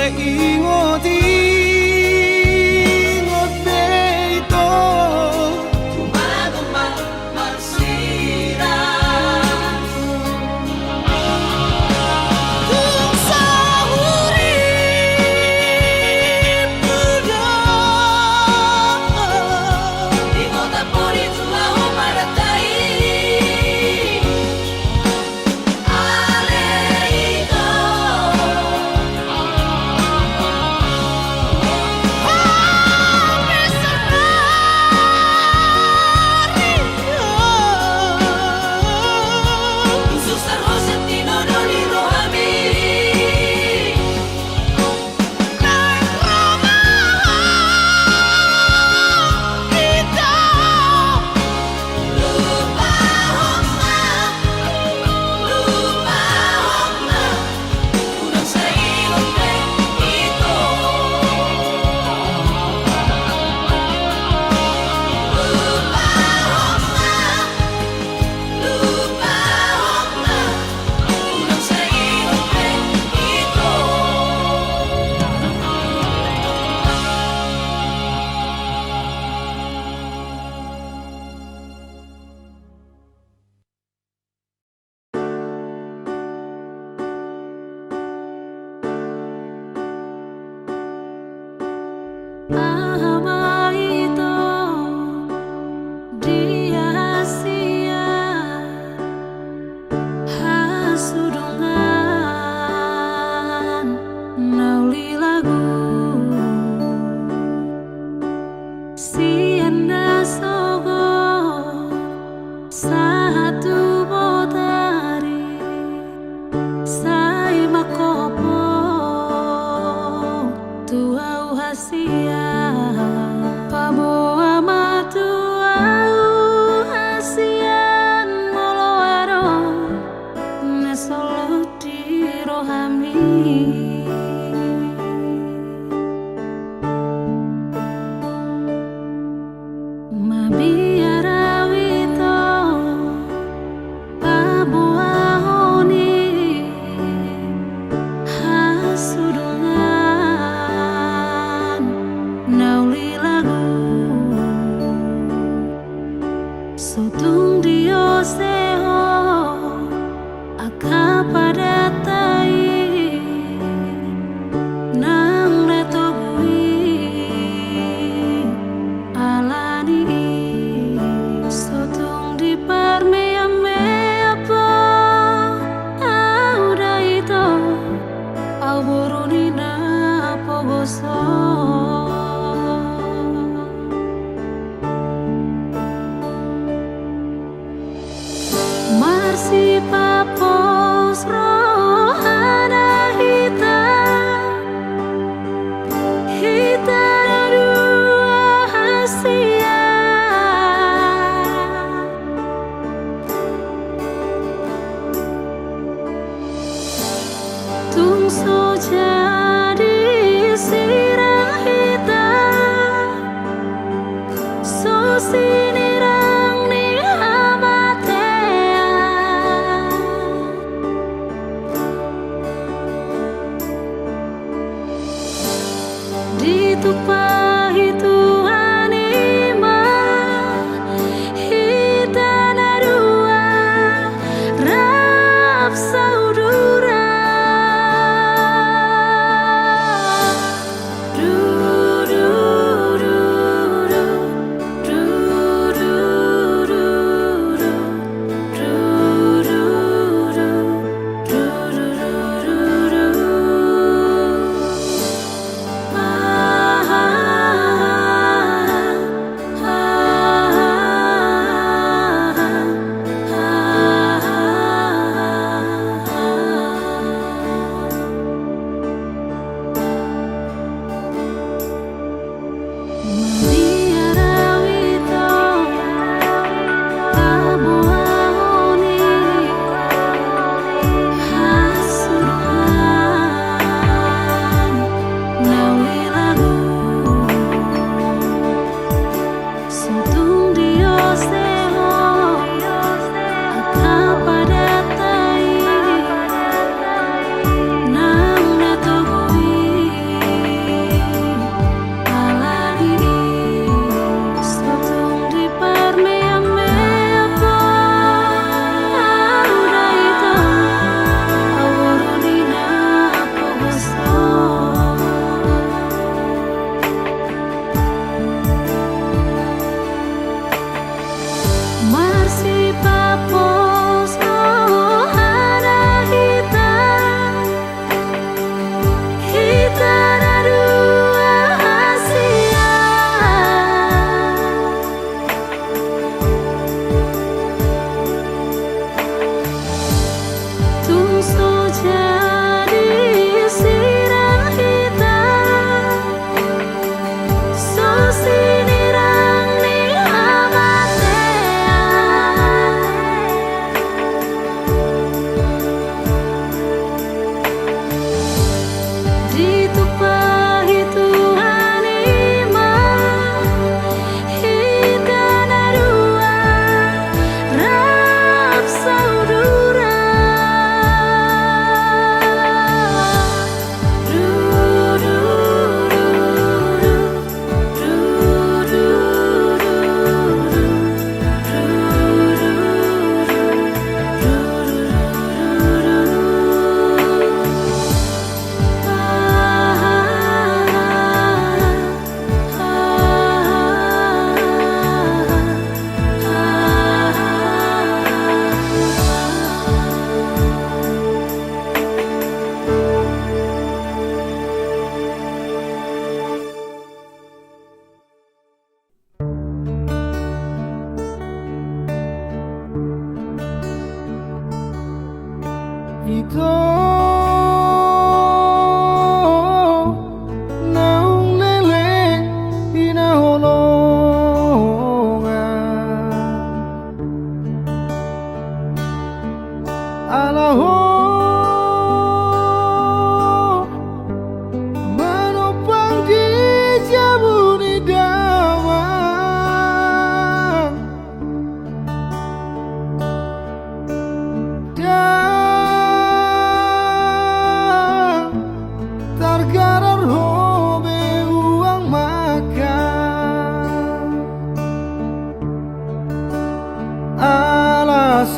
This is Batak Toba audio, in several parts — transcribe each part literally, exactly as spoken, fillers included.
Ingot, ingot be ito. Tumagomba marsirang. Tung sauripmu do. Di kota pori tu laho maratai. Ale ito. Hape sernari. Khusus terhusip di nodo di rohami. Aha ma ito dia hasian hasudungan na uli lagu sian na sogot sahat tu botari. Sai mangkophop tu ahu hasian, paboa ma tu ahu hasian molo adong na solhot di rohami. Mabiar ahu ito paboahon i hasudungan na uli lagu. So tung diose ho angka padanta i nang na togu i alani i. So tung diparmeammeam ho ahu da ito, ahu boru ni na pogoso. Marsipaphos rohana hita, hita na dua hasian. Tung so jadi sirang hita, so sinirang ni hamatean. Ditumpahi Tuhan i ma hita na dua rap saudara. Du, du, du, du. Du, du, du, du. Du, du, du, du. Du, du, du, du, du. Aha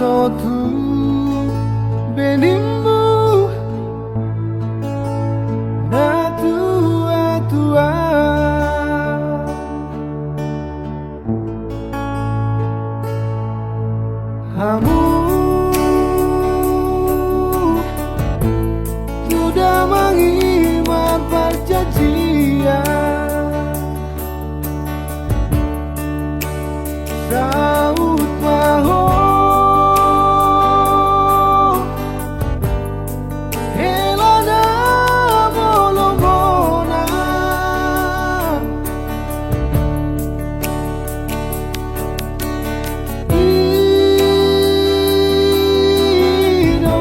Sotung benimmu na tua-tua. Hamu tu damang i marparjanjian. Saut ma ho hela na molo bona. I do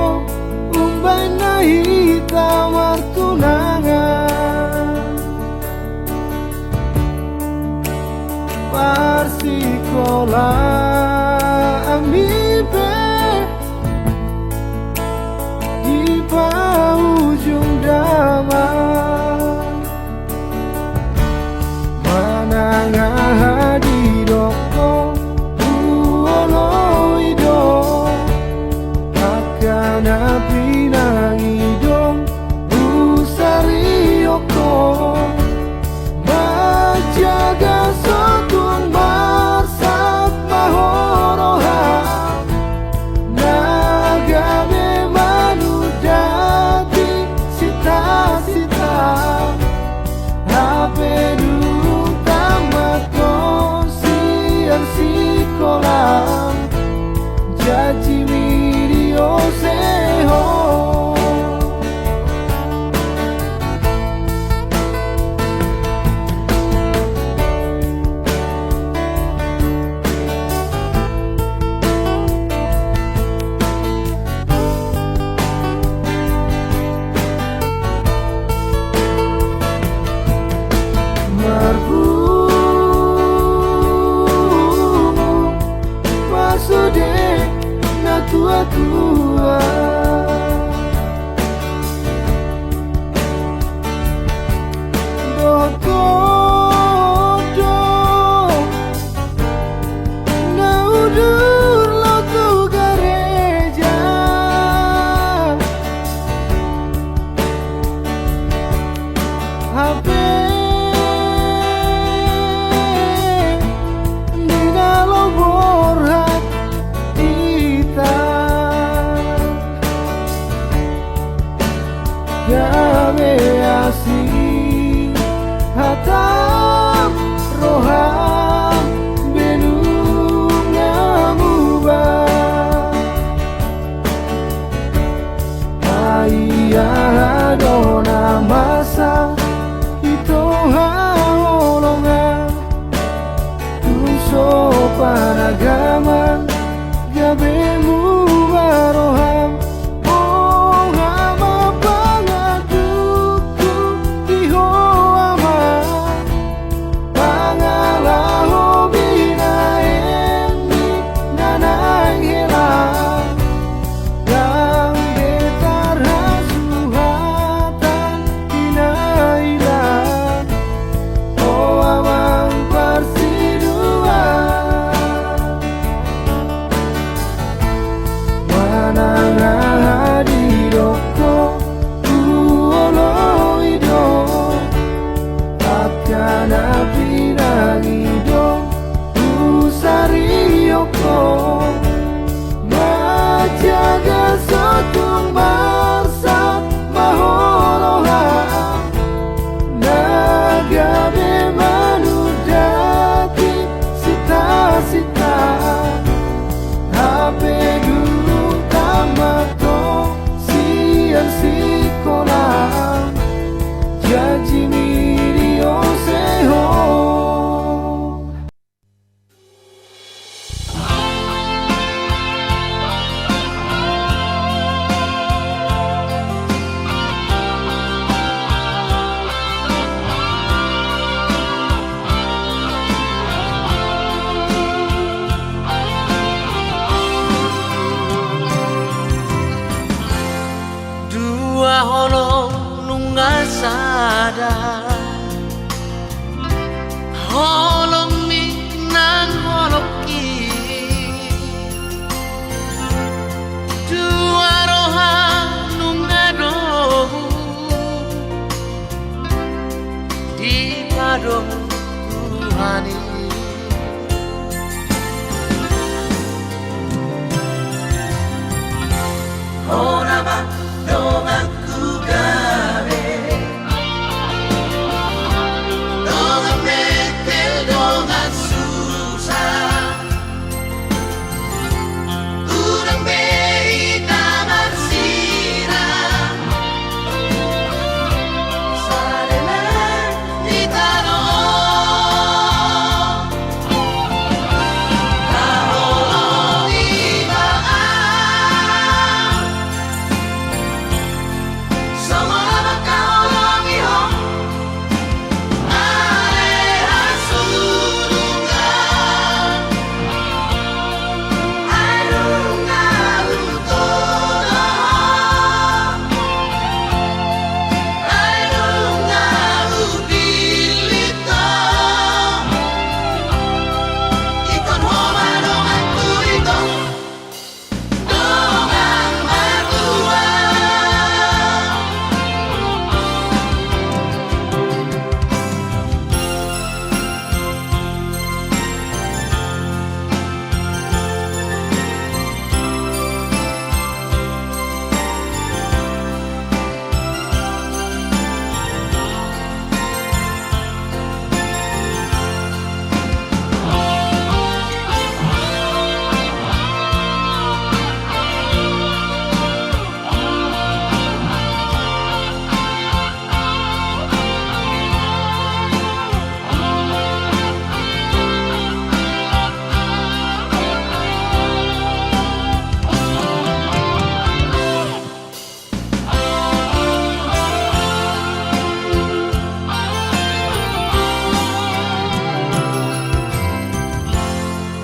umbahen na hita martunangan. Parsikolaan mi pe dipaujung damang. Manang aha didok ho, huoloi do angka na pinangido, husarihon ho. Manjaga sotung marsat ma ho Tuhan i. Hona ma donganku gabe, dongan mengkel, dongan susah. Unang be hita marsilang, saleleng hita do. Haholongi ma au, songon na mangkaholongi ho.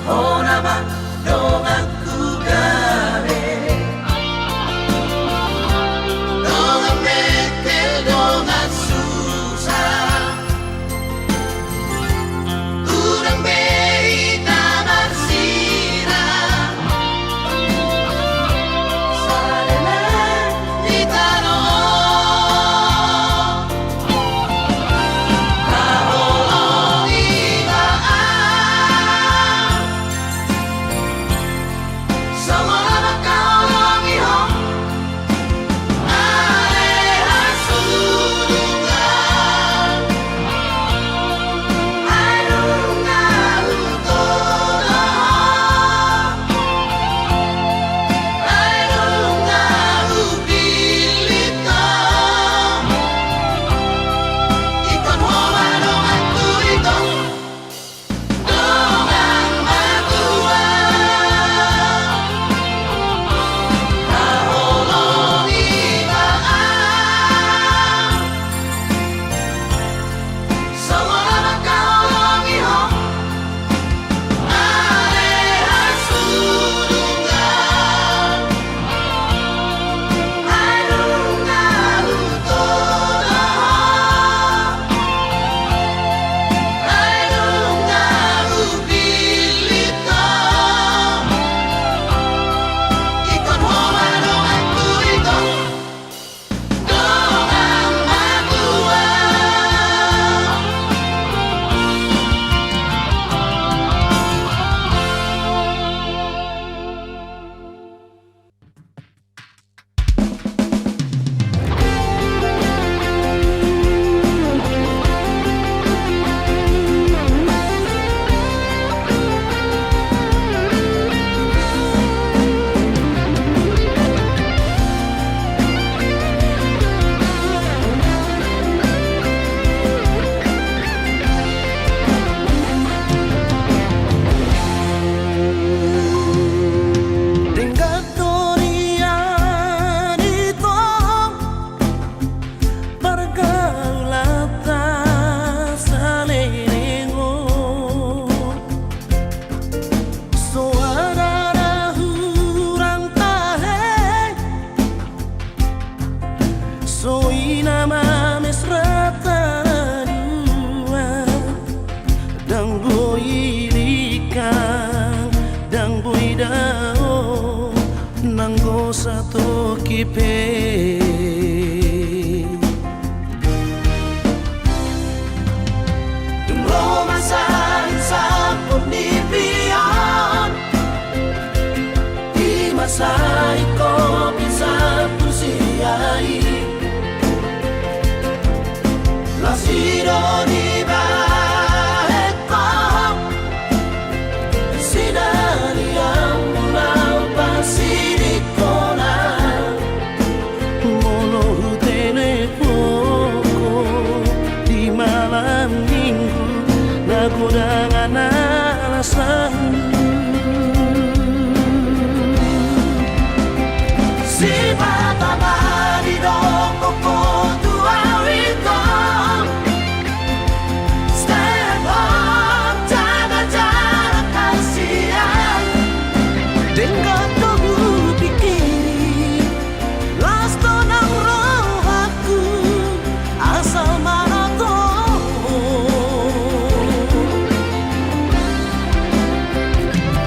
Hona ma donganku gabe, dongan mengkel, dongan susah. Unang be hita marsilang, saleleng hita do. Haholongi ma au, songon na mangkaholongi ho. Denggan do nian i tong pargaulanta saleleng on. So adong na hurang tahe, so i na mamesrata na dua. Ndang boi dingkang, ndang boi dao, nanggo satoki pe. Sai kopi sampur siai. Las i do dibahen ho. Sinari amuna pasiding hona. Molo hutelepon ho di malam minggu na godang na las. Sipata ma didok ho tu au ingkon. Step up, jaga jarak hasian. Denggan do hupikiri, las do nang rohangku. Asal manat ho.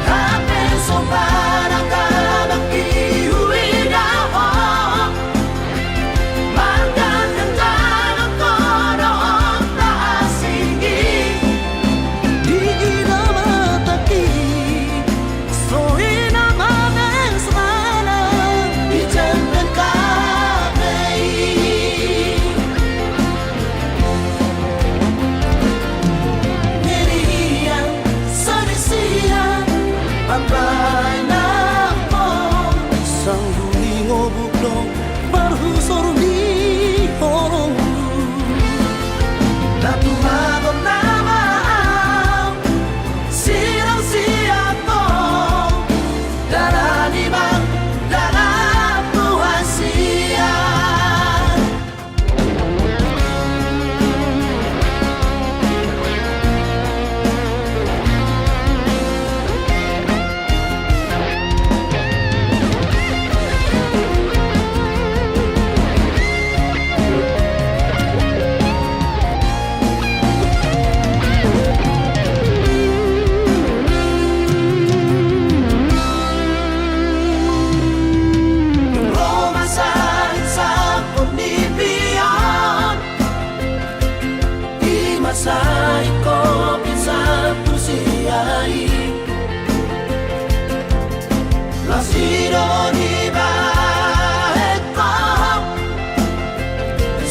Hape so panangkanak i huida ho. Marganjang jalan ho do on ta asing i. Di ida matangki. Soi na mames rana di jemben kape i. Ngerian sadisian pambaen nangkon. Sangguling obuk do parhusor ni holongku. Na tumagon nama au. Sirang siap ho. Dalani ma dalan Tuhan sian. Ro ma sahit sangkot ni pion. I ma sahit kopi sampur siai. Las i do dibahen ho.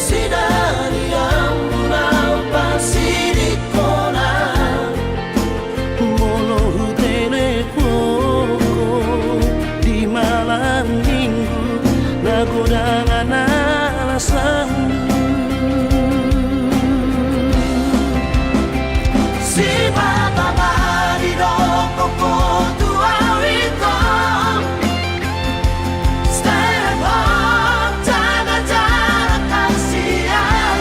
Sinari amuna pasiding hona. Molo hutelepon ho di malam minggu na godang na las. Sipata ma didok ho tu au ingkon. Step up, jaga jarak hasian.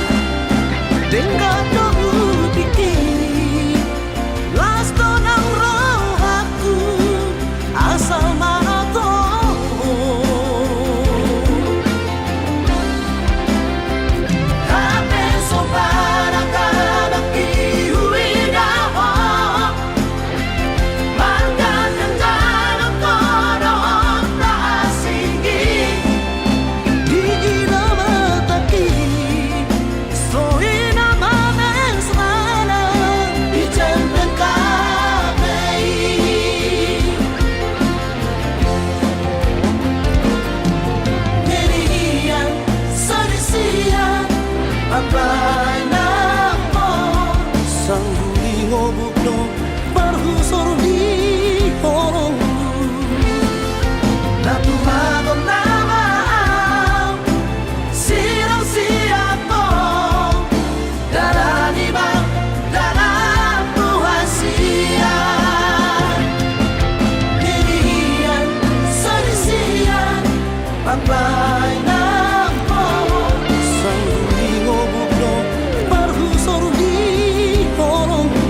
Denggan do hupikiri, las do nang rohangku. Asal manat ho. Hape so panangkanak i huida ho. Marganjang jalan ho do on ta asing i. Di ida matangki. Soi na mames rana di jemben kape i. Ngerian sadisian pambaen nangkon. Sangguling obuk do parhusor ni holongku. Na tumagon nama au. Sirang siap ho. Dalani ma dalan Tuhan sian. Ngerian sadisian pambaen nangkon. Sangguling obuk do parhusor ni holongku.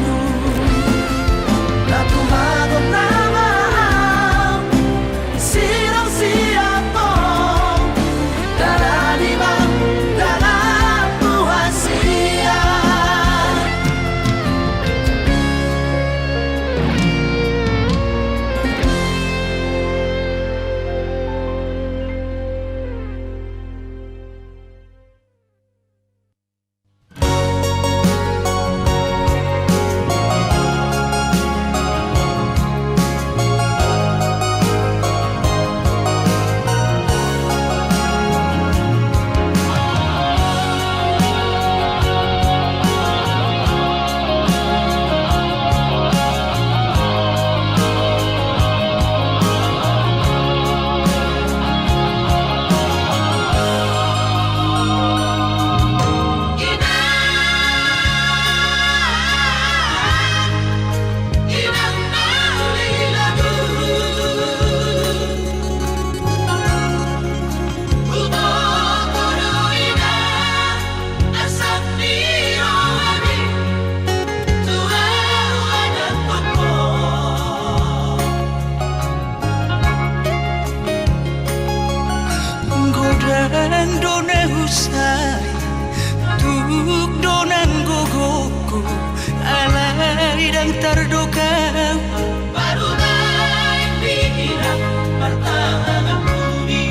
Na tumagon nama au. Sirang siap Yang tardokam baru baik pikiran pertahanan bumi.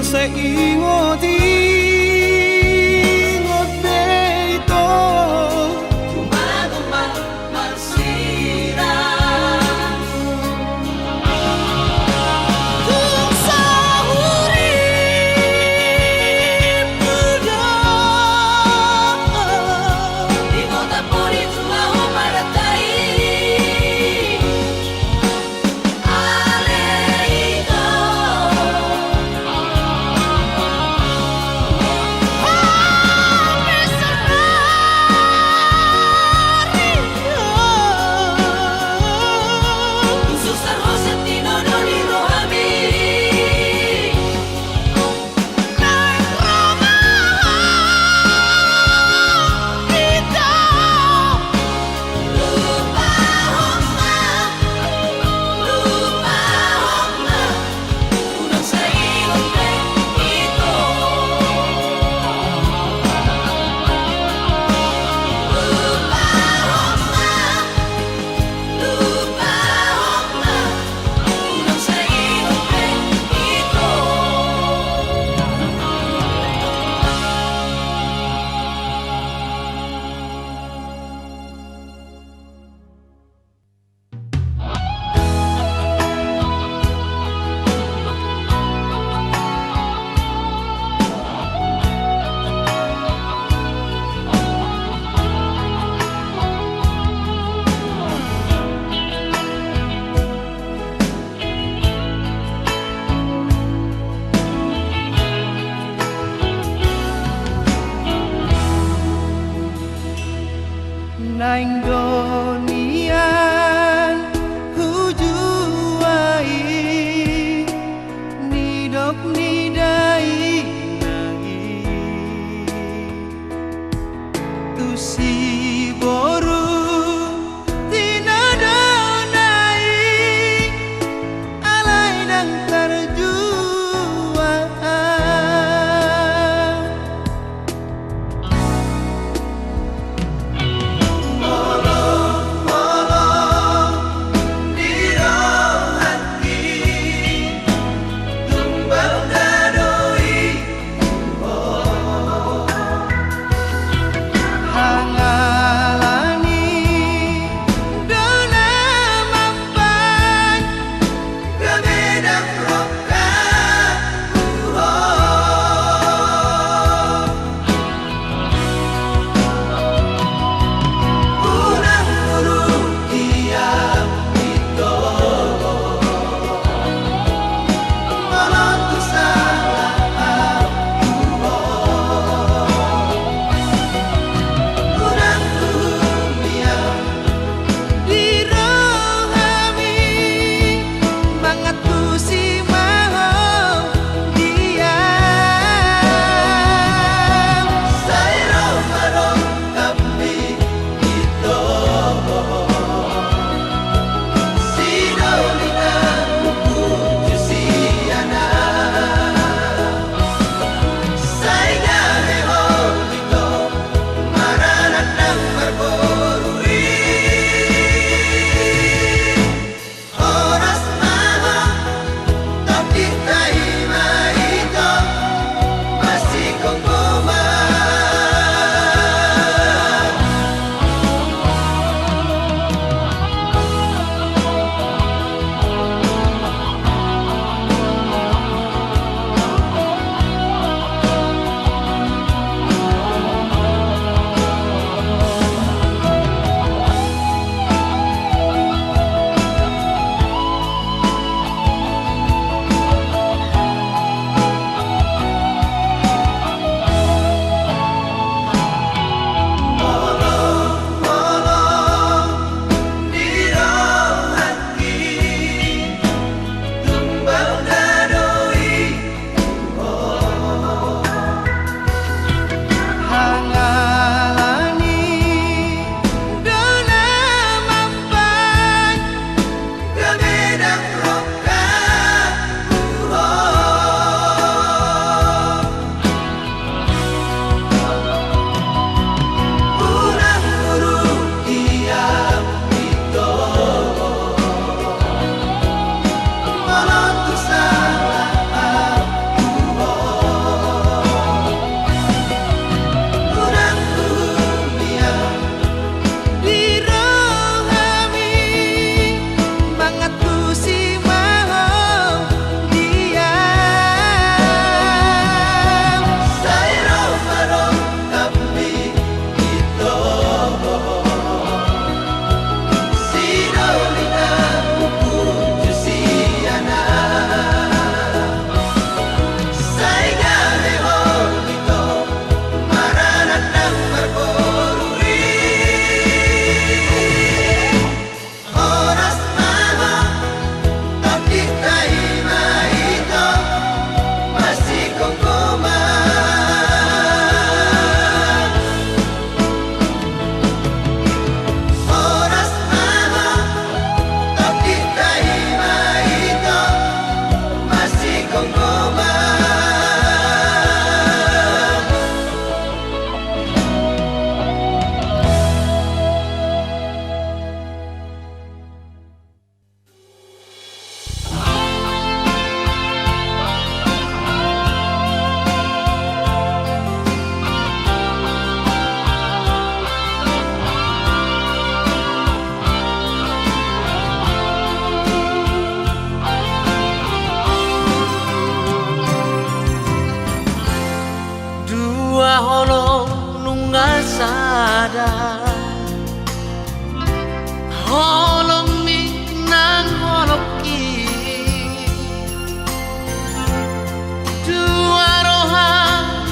Sai ingot, ingot be ito. Jumadi ma marsirang. Tung saur i puda. Di kota pori tua ho maratai. Ale ito. Holongmi nang holongki, dua roha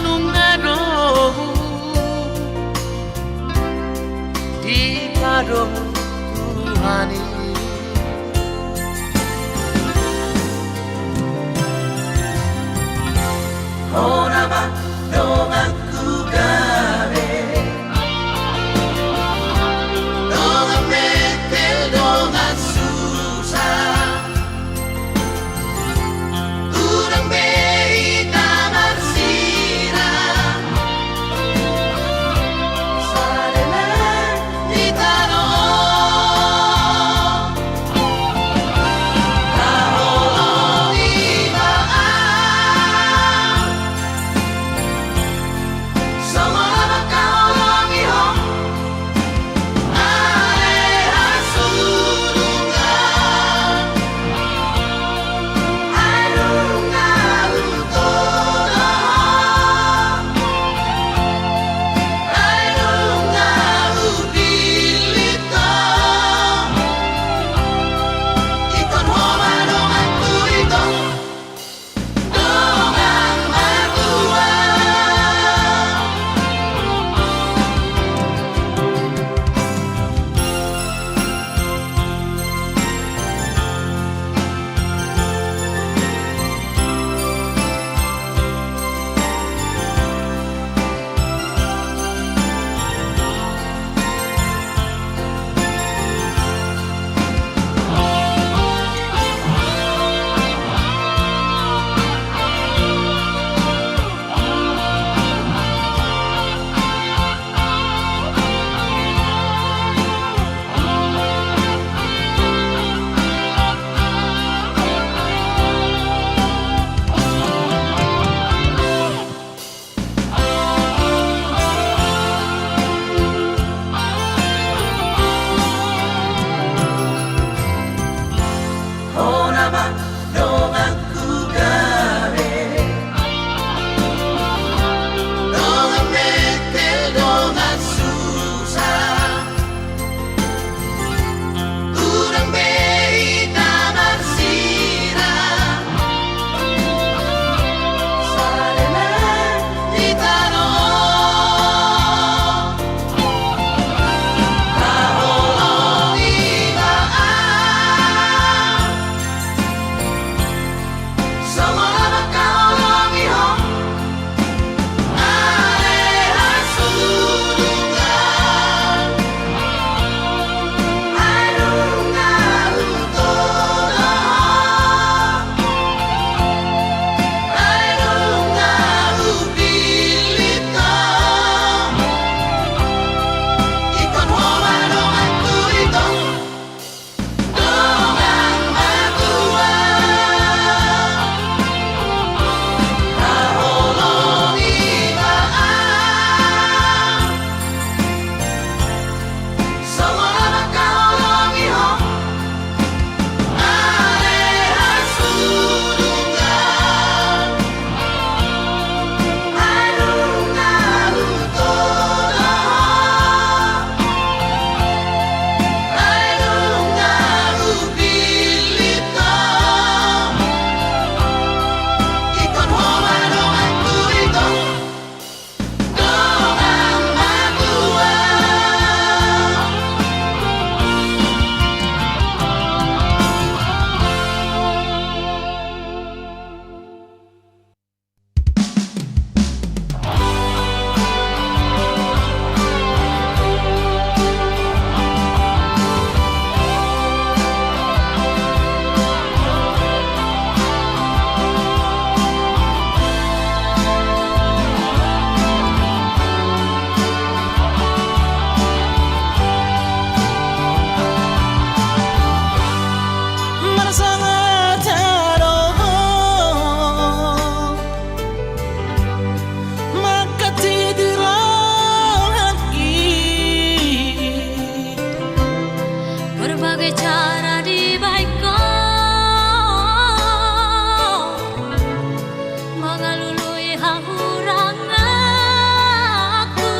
nunga dohot dipadom Tuhan i. Hona ma donganku gabe, dongan metel, dongan susa. Unang be hita marsirang, saleleng hita do. Haholongi ma au, songon na mangkaholongi ho. Ale hasu nunga, ai nunga hutodo ho, ai nunga hupillit ho. Ingkon ho ma donganku, ingkon. Hona ma donganku gabe, dongan metel, dongan susa. Unang be hita marsirang, saleleng hita do. Haholongi ma au, songon na mangkaholongi ho. Ale hasu nunga, ai nunga hutodo ho, ai nunga hupillit ho. Ingkon ho ma donganku, ingkon. Marsangata do ho, mangkatai di rohangki. Berbagai cara dibahen ho, mangalului hahuranganku.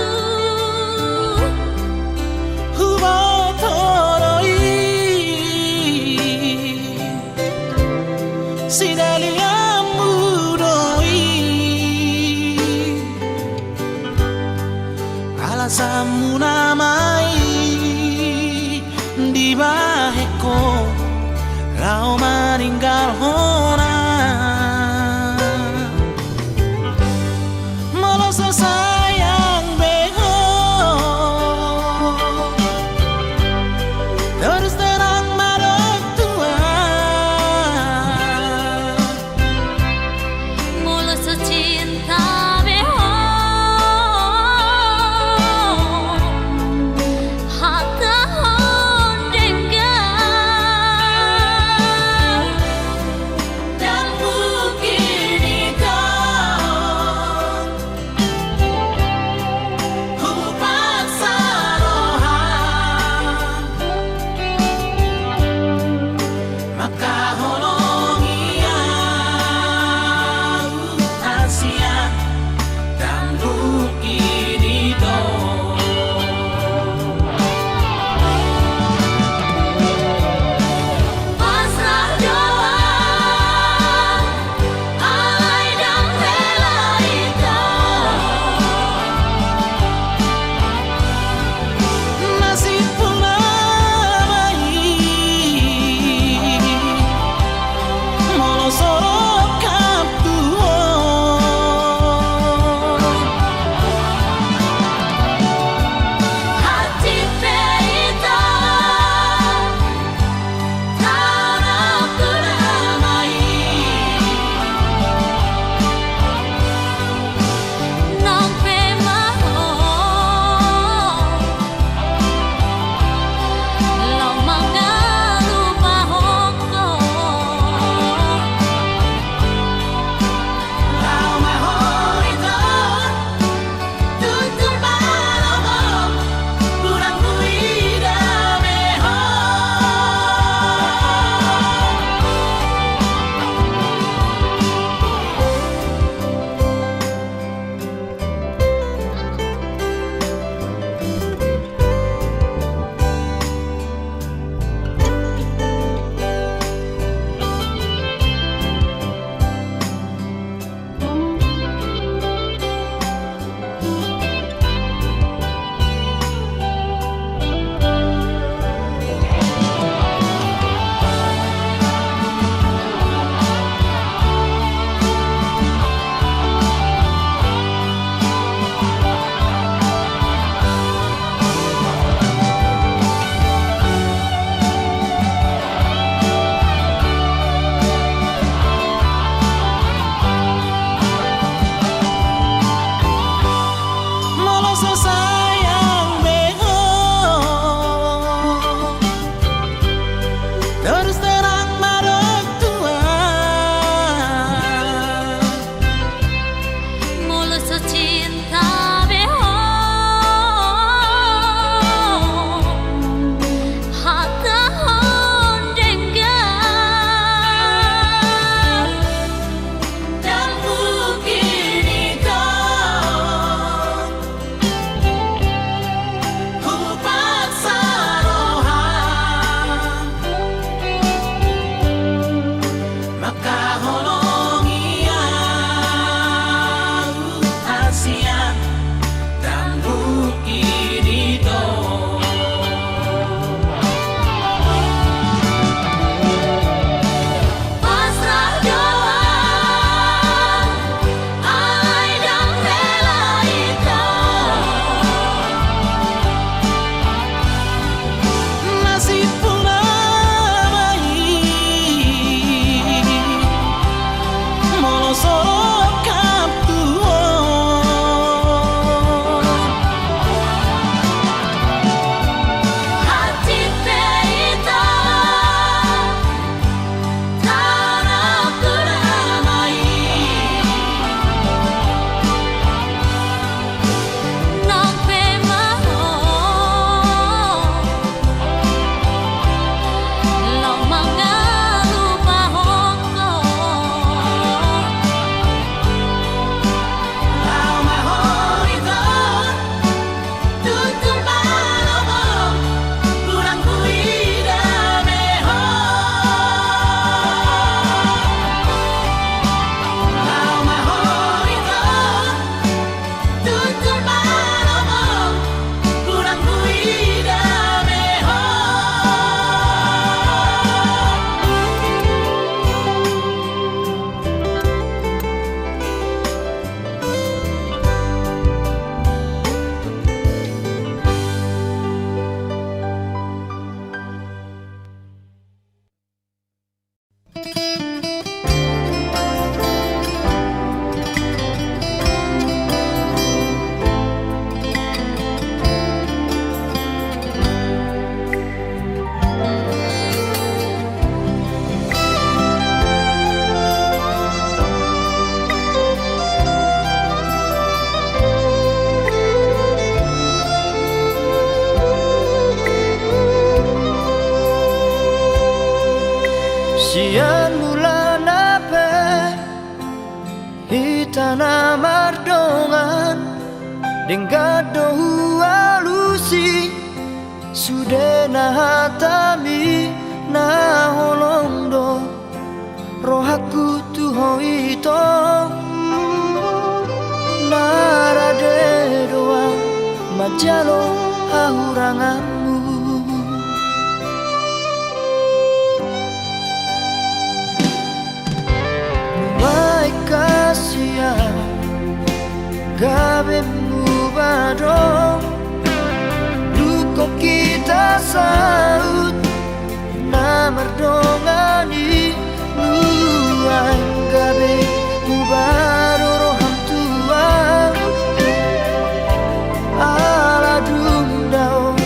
Tana mardongan, denggan do hualusi, sudena hatami na holong do rohangku tu ho ito. Na rade do ahu manjalo hahuranganmu. Nuaeng hasian gabe muba do, dung hita saut na mardongan i. Nuaeng gabe muba do roham tu ahu, ala dung dao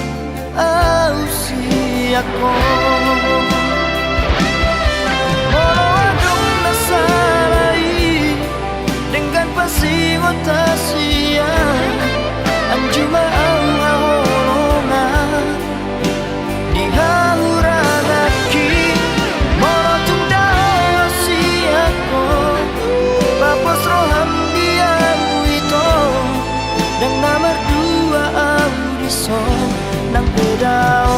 ahu sian ho. Molo adong na sala i denggan pasingot hasian, anju ma ahu haholongan di hahuranganki. Molo tung dao sian ho, papos roham di ahu ito, ndang na mardua ahu dison nang pe dao.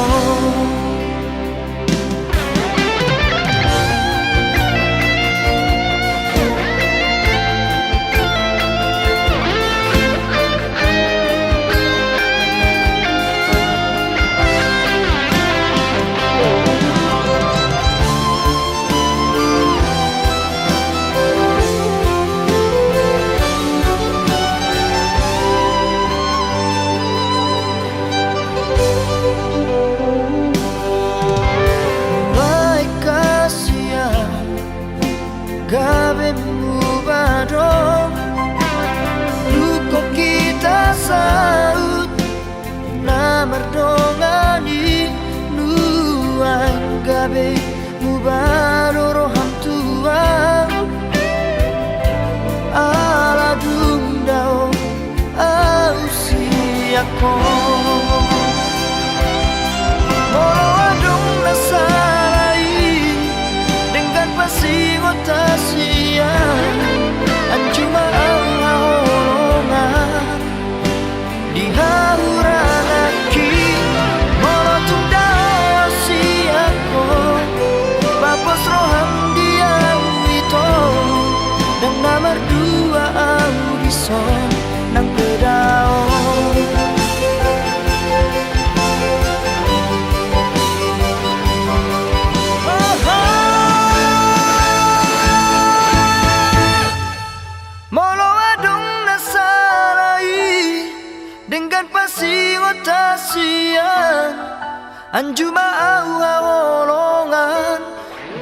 Nuaeng hasian gabe muba do, dung hita saut na mardongan i. Nuaeng gabe muba do roham tu ahu, ala dung dao ahu sian ho. Molo adong na sala i denggan pasingot hasian, anju ma ahu haholongan di hahuranganki. Molo tung dao sian ho, papos roham di ahu ito, ndang na mardua ahu dison nang pe dao. Molo adong na sala i denggan pasingot hasian, anju ma ahu haholongan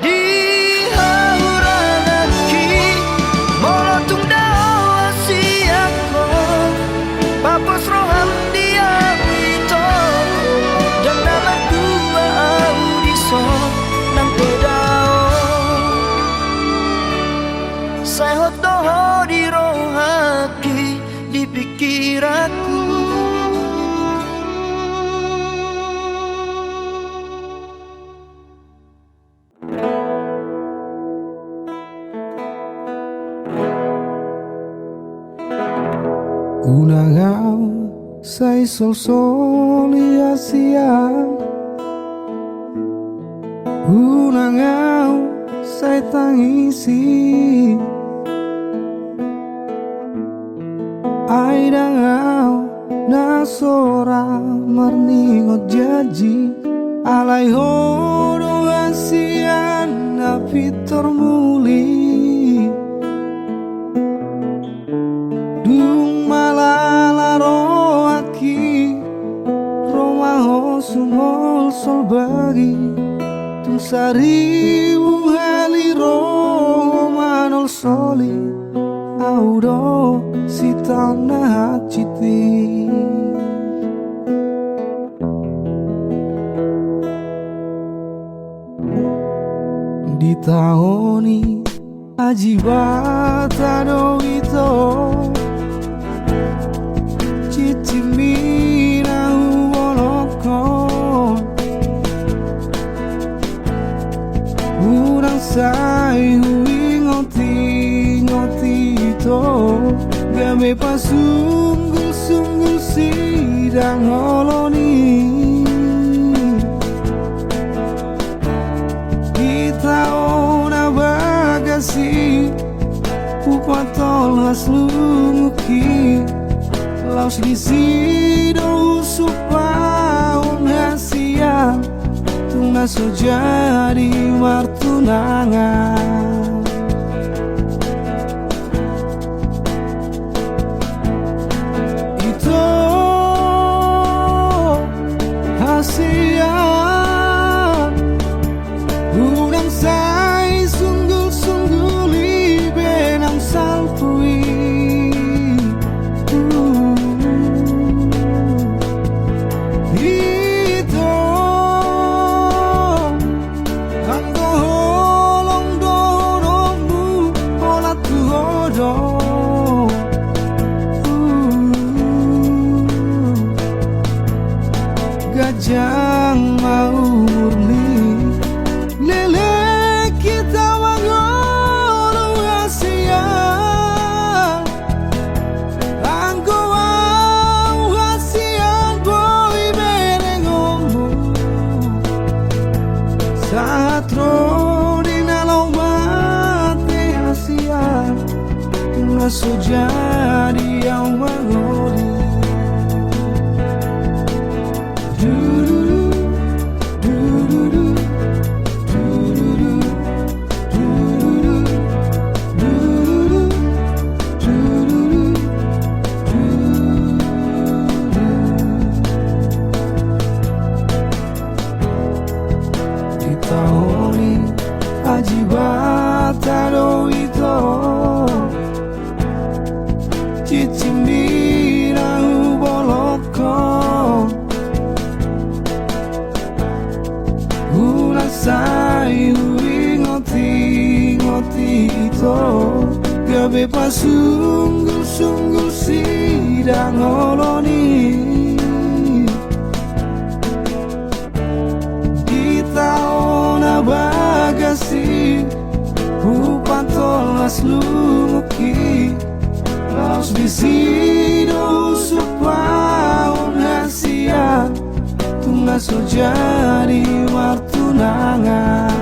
di hahuranganki. Molo tung dao sian ho, papos roham di ahu ito, ndang na mardua ahu dison nang pe dao. Sai hot do ho di rohangki, di pikiranku. Unang ahu sai solsoli hasian, unang ahu sai tangisi. Ai ndang ahu na so ra marningot janji, alai ho do hasian na pintor muli. Dung malala rohangki, ro ma ho sumolsol bagi. Tung saribu hali ro manolsoli, ahu do sitaon na hansit i. Di taon i aji bata do ito, cicingmi na huolokhon. Unang sai huingotingot ito, Gabe pasunggulsunggul sidang holong i. Hita on na bagas i, hupatolhas lunguk i. Laos disi do husumpahon hasian, tung na so jadi martunangan. Ito, hasian, unang sai sunggulsunggul i be nang salpu i. Ito, anggo holong dohononmu, holan tu ho do. Ganjang ma umurmi, leleng hita mangolu hasian. Anggo au hasian boi berengonmu, sahat ro di na laho mate hasian, tung na so jadi au mangoli. Di taon i, aji bata do ito. Cicim bina hubolongkon, unang sai huingotingot ito. Gabe pasunggulsunggul sidang holong i. Di taon na bagas i, hupatolhas lunguk i. Laos disi do husumpahon hasian, tung na so jadi martunangan.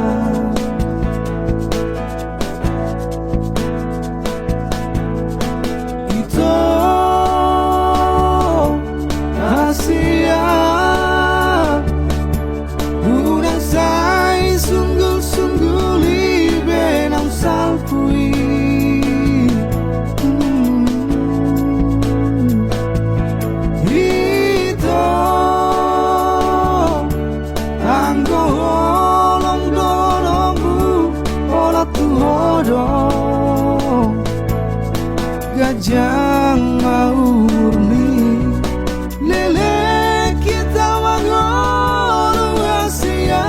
Ito, hasian, unang sai sunggulsunggul i be nang salpu i. Ito, anggo holong dohononmu, holan tu ho do. Ganjang ma umurmi, leleng hita mangolu hasian.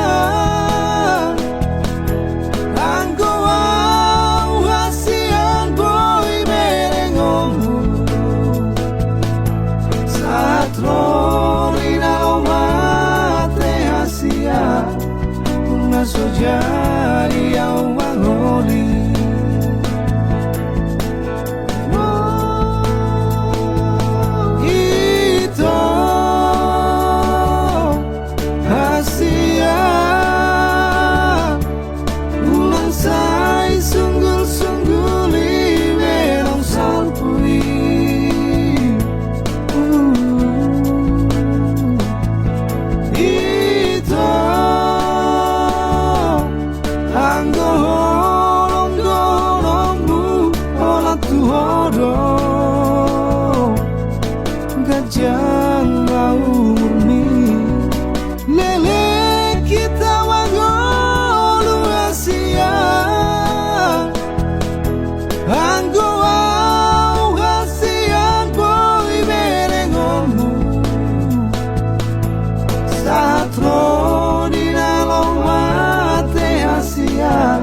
Anggo au hasian boi berengonmu, sahat ro di na laho mate hasian, tung na so jadi au mangoli. Ito, hasian, unang sai sunggulsunggul i be nang salpu i. Ito, anggo holong dohononmu, holan tu ho do. Ganjang ma umurmi, leleng hita mangolu hasian. Anggo au hasian boi berengonmu, sahat ro di na laho mate hasian,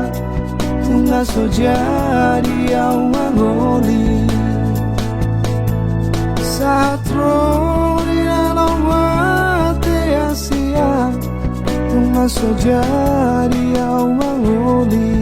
tung na so jadi au mangoli. Sahat ro di na laho mate hasian, tung na so jadi au mangoli.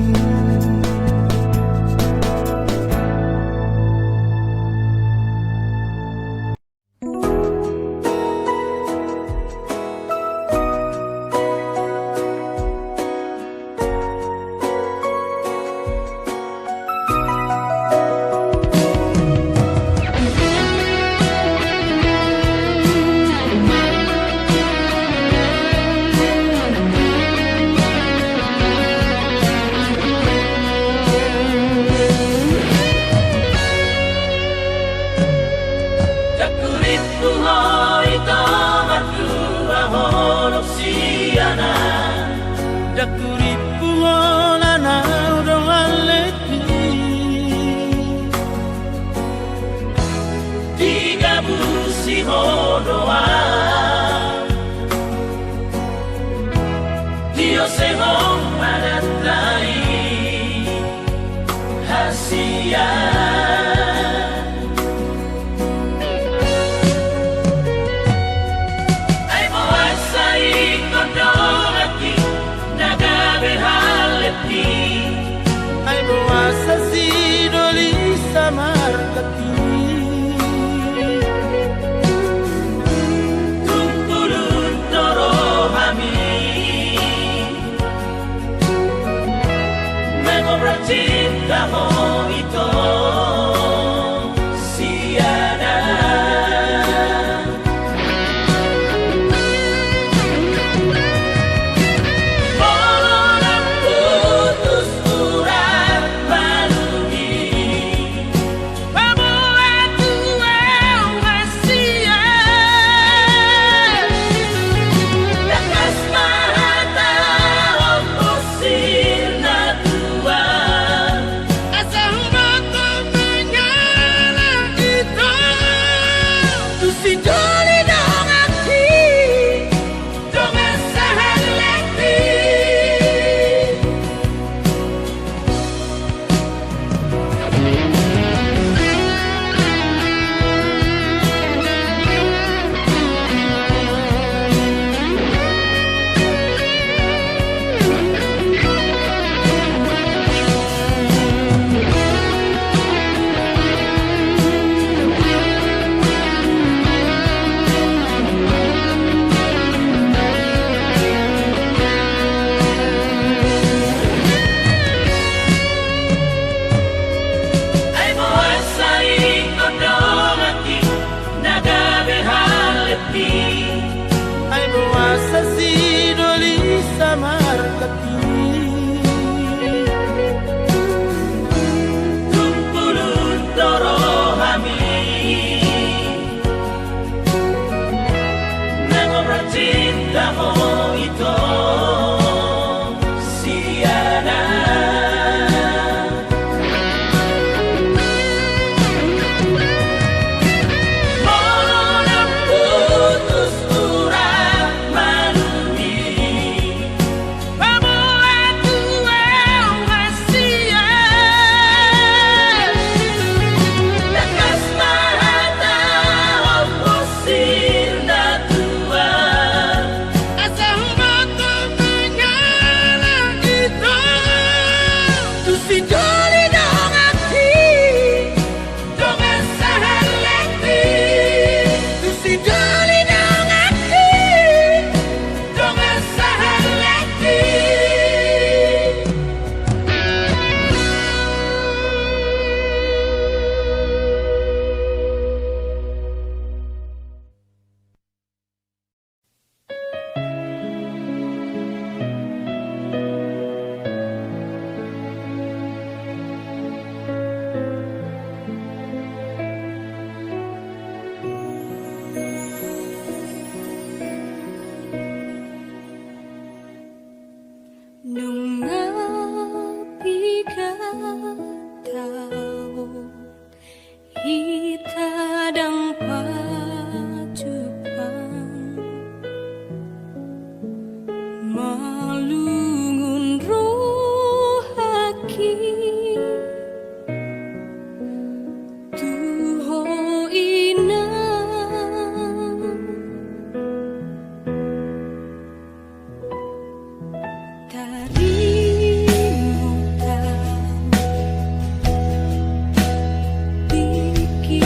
Ndang hurimpu ho ito martua holong sian au. Ndang hurimpu ho na naeng dongan letih. Digabusi ho do au. Diosehon ma data i hasian. Ai boasa ingkon donganki na gabe halepi. Ai boasa sidoli samargaki. Tumpulhon do rohami. Mengobrak cinta ho ito sian au. Molo na putus hurang malumi. Paboa tu au hasian. Tangkas ma hata on bosir na tua. Asa huboto mangalap ito. Tu sijoli donganki. Dongan sahalehon i. Ai boasa ingkon donganki na gabe halepi. Ai boasa sidoli samargaki. Tumpulhon do rohami. Mengobrak cinta ho ito sian au. Molo na putus hurang malumi. Paboa tu au hasian. Tangkas ma hata on bosir na tua. Asa huboto mangalap ito. Tu sijoli donganki. Dongan sahalehon i. Tu sijoli donganki. Dongan sahalehon i. Nunga piga taon hita ndang pajumpa, malungun rohangki tu ho inang. Tarimo ta diki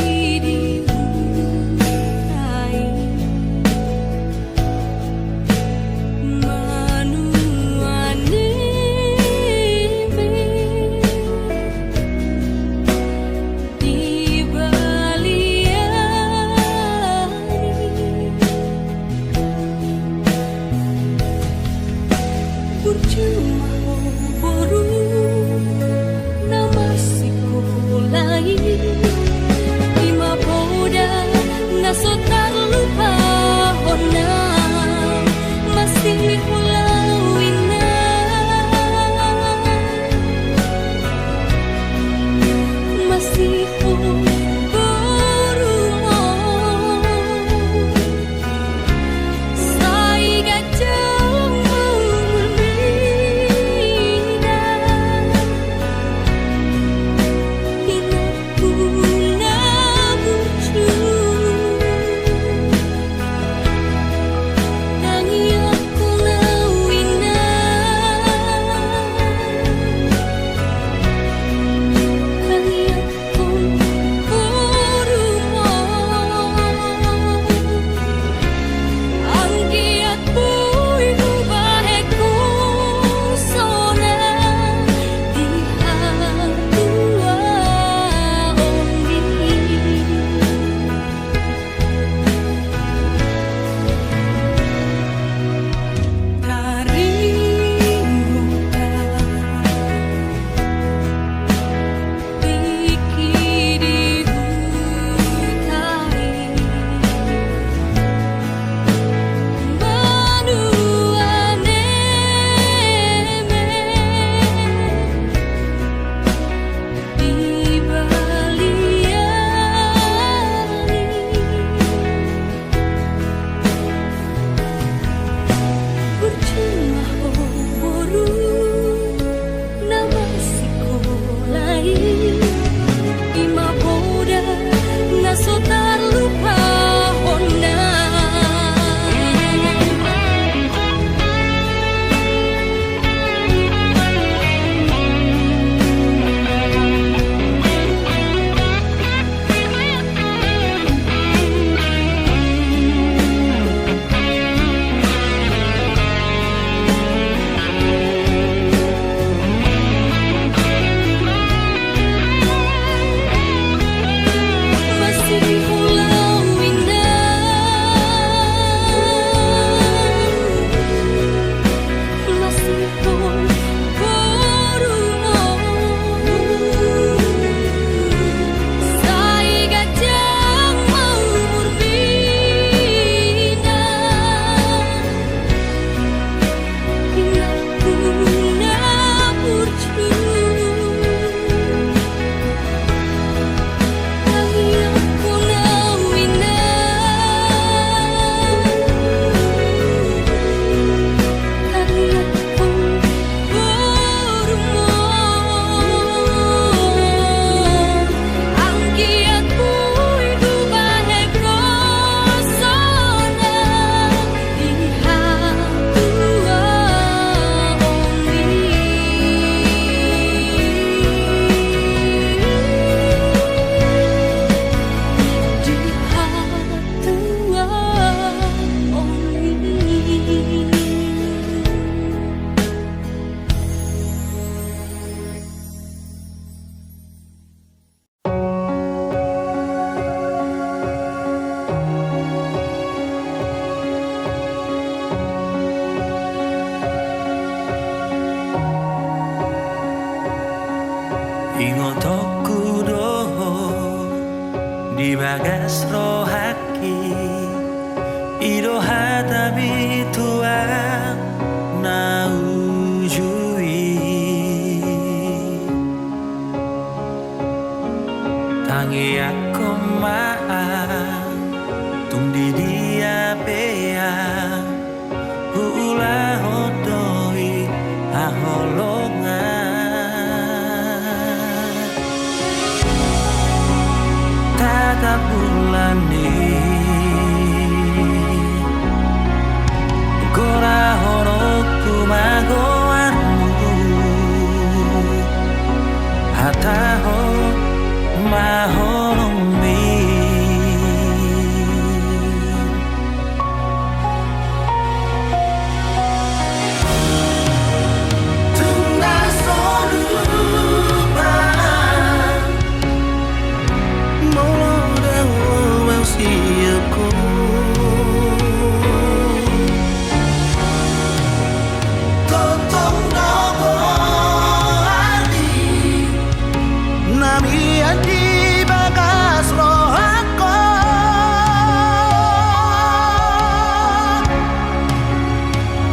Bagas rohangki, i do hataMi Tuhan na uju i. Tangiangkon ma, tung di dia pe huulahon do i haholongan. Tatap ulaning gorahononku ma goarMu, hatahon ma holongMi. Tung na so lupa, molo dao bang siap ho. Tongtong do goarMi na mian di bagas rohangkon.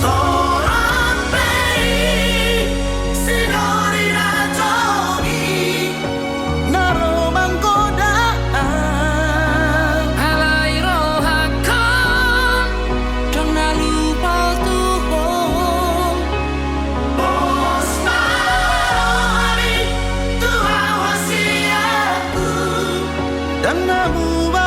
Torang pe i, sidoli na tongi, na ro manggoda. Alai rohangkon ndang na lupa tu Ho. Pos ma rohaMi tu hau hasianku, ndang na muba